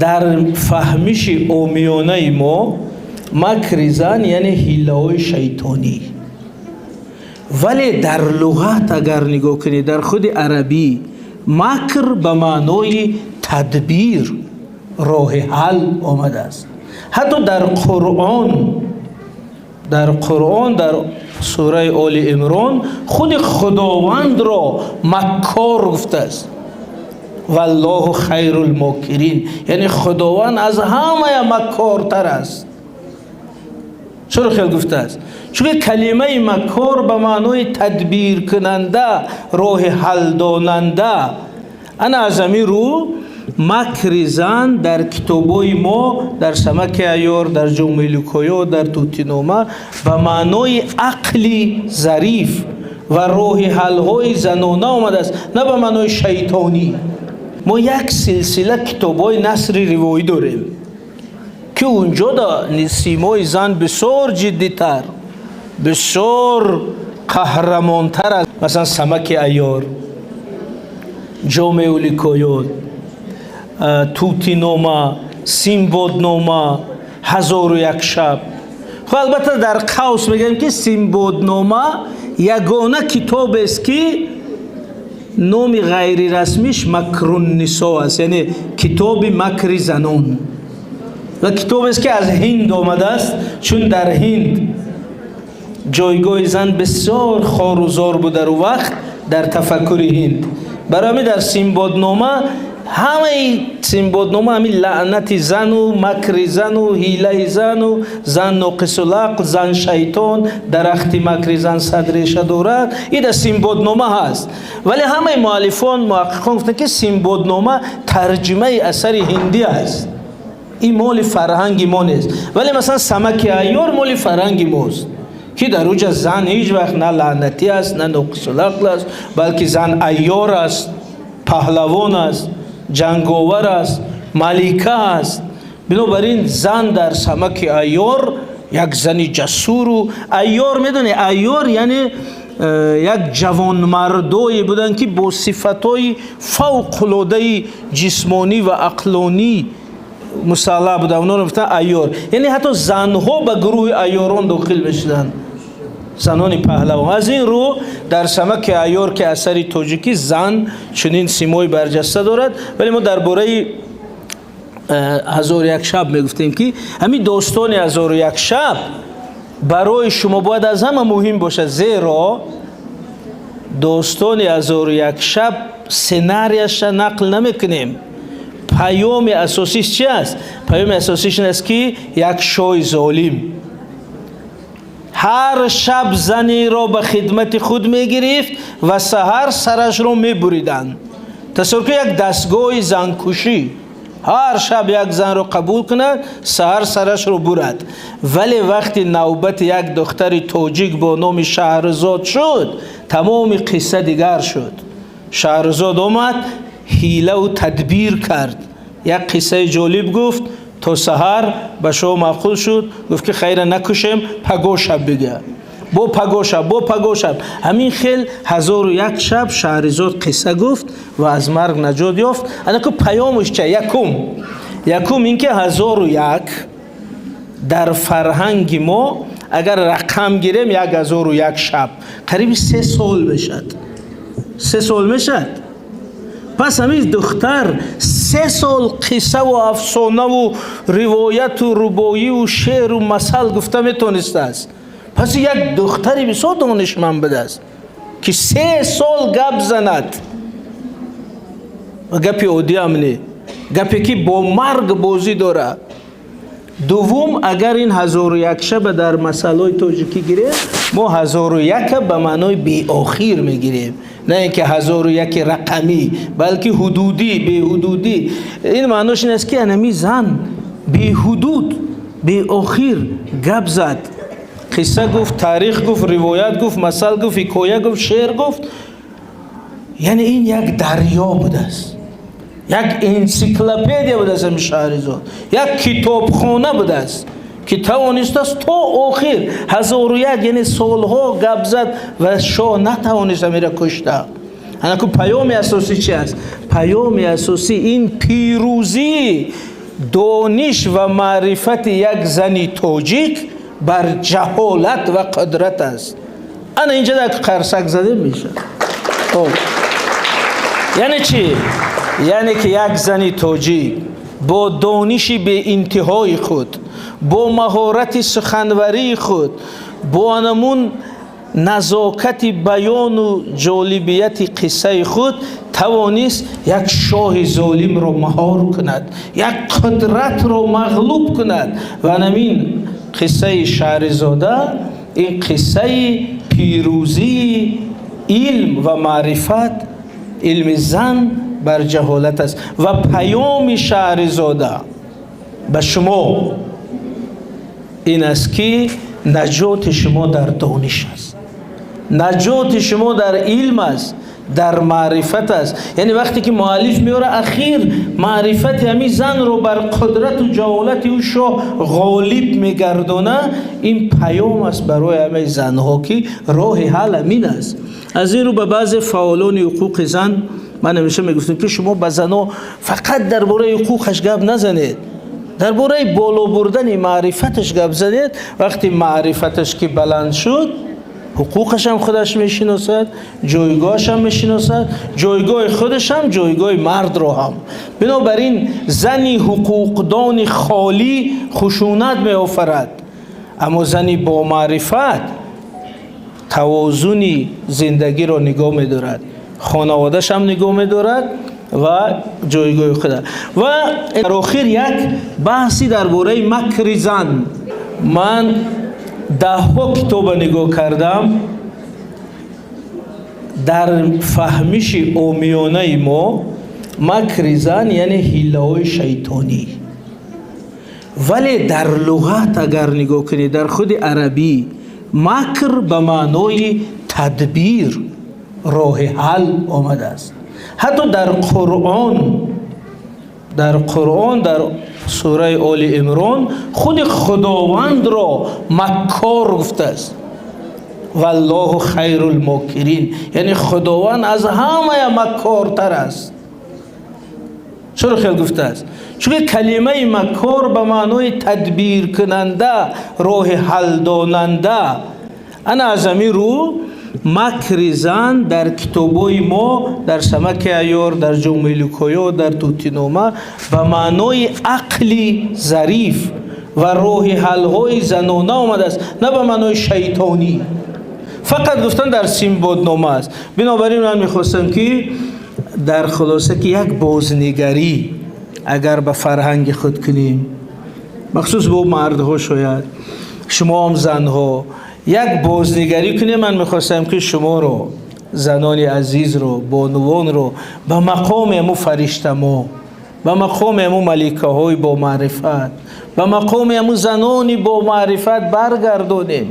Дар фаҳмиши омиёнаи мо макри зан яъне ҳиллаҳои шайтонӣ, вале дар луғат агар нигоҳ кунед, дар худи арабӣ макр ба маънои тадбир, роҳи ҳал омадааст. Ҳатто дар Қуръон, дар сураи Оли Имрон худи Худовандро маккор гуфтааст: «Валлоҳу хайрул мокирин», яъне Худованд аз ҳамая маккортар аст. Чаро хел гуфтааст? Чунки калимаи маккор ба маънои тадбиркунанда, роҳи ҳалдонанда. Ана аз ҳамин рӯ макри зан дар китобҳои мо, дар Самаки айёр, дар Ҷомеъулҳикоёт, дар Тӯтинома ба маънои ақли зариф ва роҳи ҳалҳои занона омадааст, на ба маънои шайтонӣ. Мо як силсила китобҳои насри ривоӣ дорем, ки унҷо симои зан бисёр ҷиддитар, бисёр қаҳрамонтар аст. Масалан, Самаки айёр, Ҷомеъулҳикоёт, Тӯтинома, Симбоднома, Ҳазору як шаб. Хуб, албатта, дар қавс мегӯем, ки Симбоднома ягона китобест, ки номи ғайрирасмиш Макруннисо аст, яъне китоби макри занон, ва китобест, ки аз Ҳинд омадааст, чун дар Ҳинд ҷойгоҳи зан бисёр хору зор буд дар ӯ вақт, дар тафаккури ҳинд. Барои ҳамин дар Симбоднома, ҳамаи Симбоднома ҳамин лаънати зану макри зану ҳилаи зану зан ноқисулақл, зан шайтон, дарахти макри зан сад реша дорад, и дар Симбоднома ҳаст. Вале ҳамаи муаллифон, муҳаққиқон гуфтанд, ки Симбоднома тарҷимаи асари ҳиндӣ аст, ин моли фарҳанги мо нест. Вале масалан, Самаки айёр моли фарҳанги мост, ки дар уҷа зан ҳеҷ вақт на лаънатӣ аст, на ноқисулақл аст, балки зан айёр аст, паҳлавон аст, ҷанговар аст, малика аст. Бинобар ин зан дар Самаки айёр як зани ҷасуру айёр. Медонед, айёр яъне як ҷавонмардое буданд, ки бо сифатҳои фавқулодаи ҷисмонӣ ва ақлонӣ мусаллаҳ буданд. Онҳоро гуфтанд айёр. Яъне ҳатто занҳо ба гурӯҳи айёрон дохил мешуданд, занони паҳлавон. Аз ин рӯ дар Самаки айёр, ки асари тоҷикӣ, зан чунин симои барҷаста дорад. Вале мо дар бораи Ҳазору як шаб мегуфтем, ки ҳамин достони Ҳазору як шаб барои шумо бояд аз ҳама муҳим бошад, зеро достони Ҳазору як шаб сценарияша нақл намекунем. Паёми асосиш чи аст? Паёми асосиш ин аст, ки як шоҳи золим ҳар шаб занеро ба хидмати худ мегирифт ва саҳар сарашро мебуриданд. Тасаввур кунед, як дастгоҳи занкушӣ ҳар шаб як занро қабул кунад, саҳар сарашро бурад. Вале вақти навбати як духтари тоҷик бо номи Шаҳрзод шуд, тамоми қисса дигар шуд. Шаҳрзод омад, ҳилаву тадбир кард, як қиссаи ҷолиб гуфт, то саҳар ба шоҳ маъқул шуд. Гуфт, ки хайра, накушем, паго шаб бига, бо паго шаб, бо паго шаб. Ҳамин хел ҳазору як шаб Шаҳризод қисса гуфт ва аз марг наҷот ёфт. Анаку паёмаш ча? Якум ин ки 1001 дар фарҳанги мо, агар рақам гирем, 1001 шаб қариби 3 сол мешад, 3 сол мешад. Пас ҳамин духтар 3 сол қиссаву афсонаву ривояту рубоиву шеъру масал гуфта метонистааст. Пас як духтари бисёр донишманд будааст, ки 3 сол гап занад, ва гапи оддиам не, гапе ки бо марг бозӣ дорад. Дуввум, агар ин Ҳазору як шаба дар масъалаҳои тоҷикӣ гирем, мо ҳазору яка ба маънои беохир мегирем, на ин ки ҳазору яки рақамӣ, балки ҳудудӣ, беҳудудӣ. Ин маънош ин аст, ки анами зан беҳудуд, беохир гап зад, қисса гуфт, таърих гуфт, ривоят гуфт, масал гуфт, ҳикоя гуфт, шеър гуфт. Яъне ин як дарё будааст, як энсиклопедия будааст ҳамин Шаҳризод, як китобхона будааст, ки тавонистааст то охир 1001, яъне солҳо гап зад ва шоҳ натавонист ҳамира кушта. Анаку паёми асосӣ чи аст? Паёми асосӣ ин пирӯзӣ. Дониш ва маърифати як зани тоҷик бар ҷаҳолат ва қудрат аст. Ана инҷа як қарсак зада мешавад. Хоб, яъне чӣ? Яъне ки як зани тоҷик бо дониши беинтиҳои худ, бо маҳорати суханварии худ, бо анамун назокати баёну ҷолибияти қиссаи худ тавонист як шоҳи золимро маҳор кунад, як қудратро мағлуб кунад. Ва анамин қиссаи Шаҳризода, ин қиссаи пирӯзии илм ва маърифат, илми зан бар ҷаҳолат аст. Ва паёми Шаҳризода ба шумо ин аст, ки наҷоти шумо дар дониш аст, наҷоти шумо дар илм аст, дар маърифат аст. Яъне вақте ки муаллиф меора, ахир маърифати ҳамин занро бар қудрату ҷаҳолати ӯ шоҳ ғолиб мегардона, ин паём аст барои ҳамаи занҳо, ки роҳи ҳал ҳамин аст. Аз ин рӯ ба баъзе фаъолони ҳуқуқи зан ман ҳамеша мегуфтам, ки шумо ба занҳо фақат дар бораи ҳуқуқаш гап назанед, дар бораи боло бурдани маърифаташ гап занед. Вақти маърифаташ ки баланд шуд, ҳуқуқашам худаш мешиносад, ҷойгоҳашам мешиносад, ҷойгоҳи худашам, ҷойгоҳи мардро ҳам. Бинобар ин зани ҳуқуқдони холӣ хушунат меофарад, аммо зани бомаърифат тавозуни зиндагиро нигоҳ медорад, хонаводашам нигоҳ медорад ва ҷойгоҳи худа. Ва дар охир як баҳси дар бораи макри зан. Ман даҳҳо китоба нигоҳ кардам. Дар фаҳмиши омиёнаи мо макри зан яъне ҳиллаҳои шайтонӣ, вале дар луғат агар нигоҳ кунед, дар худи арабӣ макр ба маънои тадбир, роҳи ҳал омадааст. Ҳатто дар Қуръон, дар сураи Оли Имрон худи Худовандро маккор гуфтааст: «Валлоҳу хайрул мокирин», яъне Худованд аз ҳамая маккортар аст. Чаро хел гуфтааст? Чунки калимаи маккор ба маънои тадбиркунанда, роҳи ҳалдонанда. Ана аз ҳамин рӯ макри зан дар китобҳои мо, дар Самаки айёр, дар Ҷомеи Лукоё, дар Тӯтинома ба маънои ақли зариф ва роҳи ҳалҳои занона омадааст, на ба маънои шайтонӣ. Фақат гуфтан дар Симбоднома аст. Бинобар ин ман мехостам, ки дар хулоса, ки як бознигарӣ агар ба фарҳанги худ кунем, махсус бо мардҳо, шояд шумоам, занҳо, як бознигарӣ кунем. Ман мехостам, ки шуморо, занони азизро, бонувонро ба мақоми ҳаму фариштамо, ба мақоми ҳаму маликаҳои бомаърифат, ба мақоми ҳаму занони бомаърифат баргардонем.